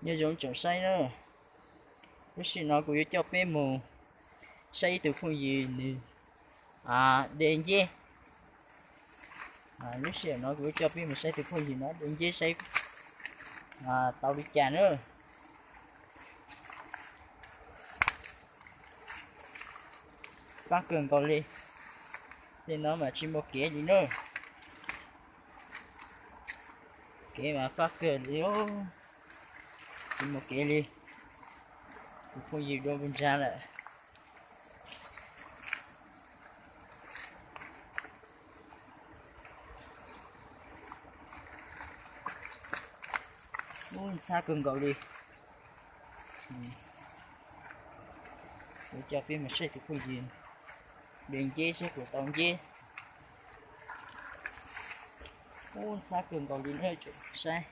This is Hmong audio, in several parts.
Nyob zoo tsoom saib na, lub sij hawm no kuv yuav coj peb mus saib ib tug phooj ywg nws de nceb. Lub sij hawm no kuv yuav coj peb mus saib tus phooj ywg no de nceb saib tau li cas na. Fab kawg nkaus li. Tej no mas tsis muaj kev li na. Kev mas fab kawg li, tsis muaj kev li. Tus phooj ywg dua mus ntsa lawm. Ub, ntxhab kawg nkaus li. Kuv coj peb mus saib tus phooj ywg de nceb saib puas tau nceb. Ub, ntxhab kawg nkaus li na tsoom saib.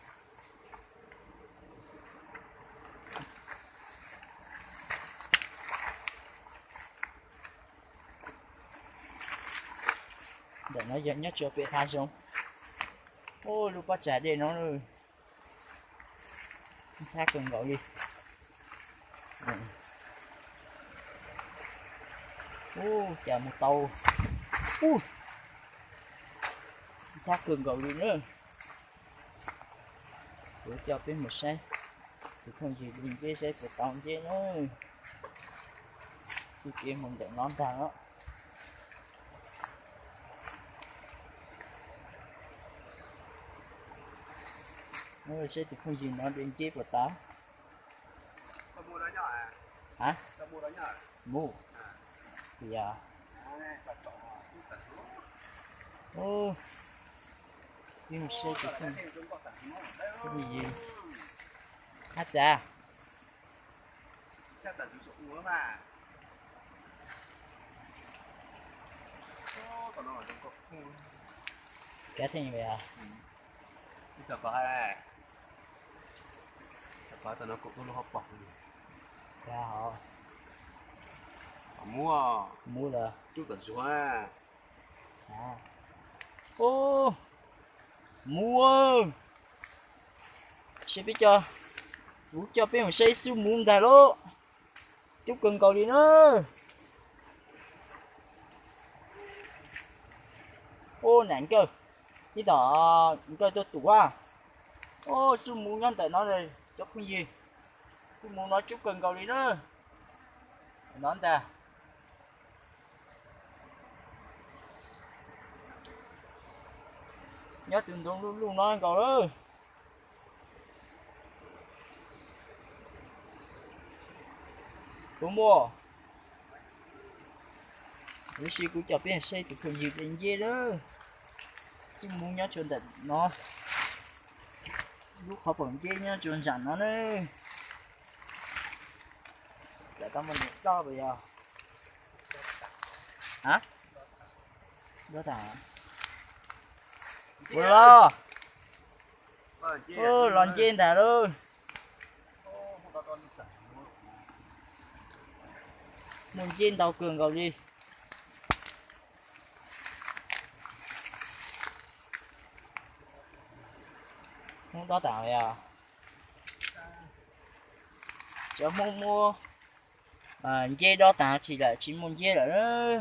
Ntawm no yog nyob rau pem hav zoov. Ub, lub pob tsav dej no ntxhab kawg nkaus li. Ub, cas mus tau. Ub, ntxhab kawg nkaus li na. Kuv coj peb mus saib tus phooj ywg de nceb saib puas tau nceb na. Txuj kev mus ntawm no ntag os. Saib tus phooj ywg no de nceb puas tau. Mus, yog, peb mus saib tus phooj ywg. Ab txav, kav theej, mus lawm. Ub, mus, seb peb coj, kuv coj peb mus saib xub mus ntag lauj. Coob kawg nkaus li na. Ub, nam nkawj, ib tom nkawj tuaj tum a. Ub, xub mus nyob ntawm no, cov phooj ywg, xub mus no coob kawg nkaus li na. No ntag. Nyob tus ntoo luj luj no nkaus lawm. Puas muaj? Lub sij kuv coj peb saib tus phooj ywg de nceb lawm. Xub mus nyob rau ntawm no. Lub qhov paum nceb nyob rau nram no na. Lam tau muaj niam toj puas yog? A, dob tas. Ua los, los nceb ntag lauj. Muaj nceb ntau kawg nkaus li. Hmoob dob tas yog, cov Hmoob muab nceb dob tas tsis lawm, tsis muaj nceb lawm.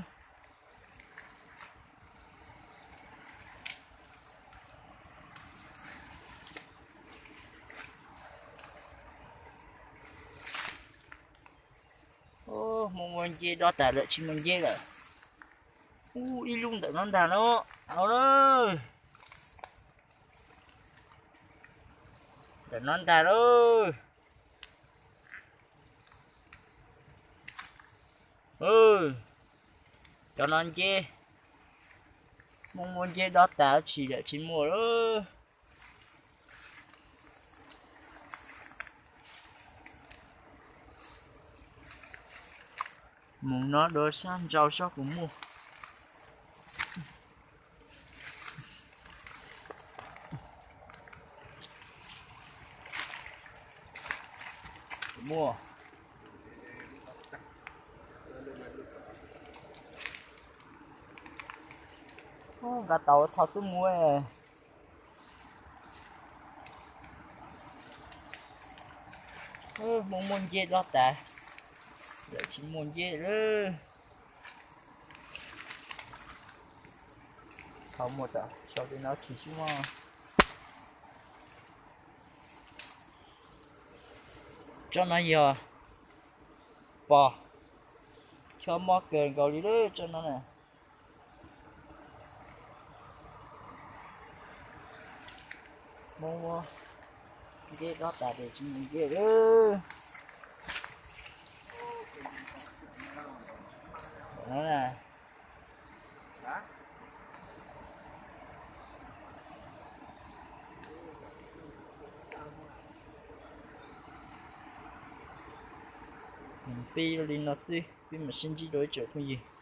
Hmoob muab nceb dob tas lawm, tsis muaj nceb lawm. Ub, ib lub ntawm no ntag no. Au lawm. Ntawm no ntag lauj. Cov no nceb, Hmoob muab nceb dob tas tsis lawm, tsis muaj lawm. Mus no dua sab nrau sab puas muaj. Muaj. Nqa tau thauj xub mus. Hmoob muab nceb dob tas, lawv tsis muaj nceb lawm. Thaum muaj tas xyov li no tsis xwb mog. Tsob no yog pos, chob mob kawg nkaus li lawm tsob no na. Hmoob muab nceb dob tas ces tsis muaj nceb lawm. Peb li no xwb, peb mam sib ntsib dua ib tsoom phooj ywg.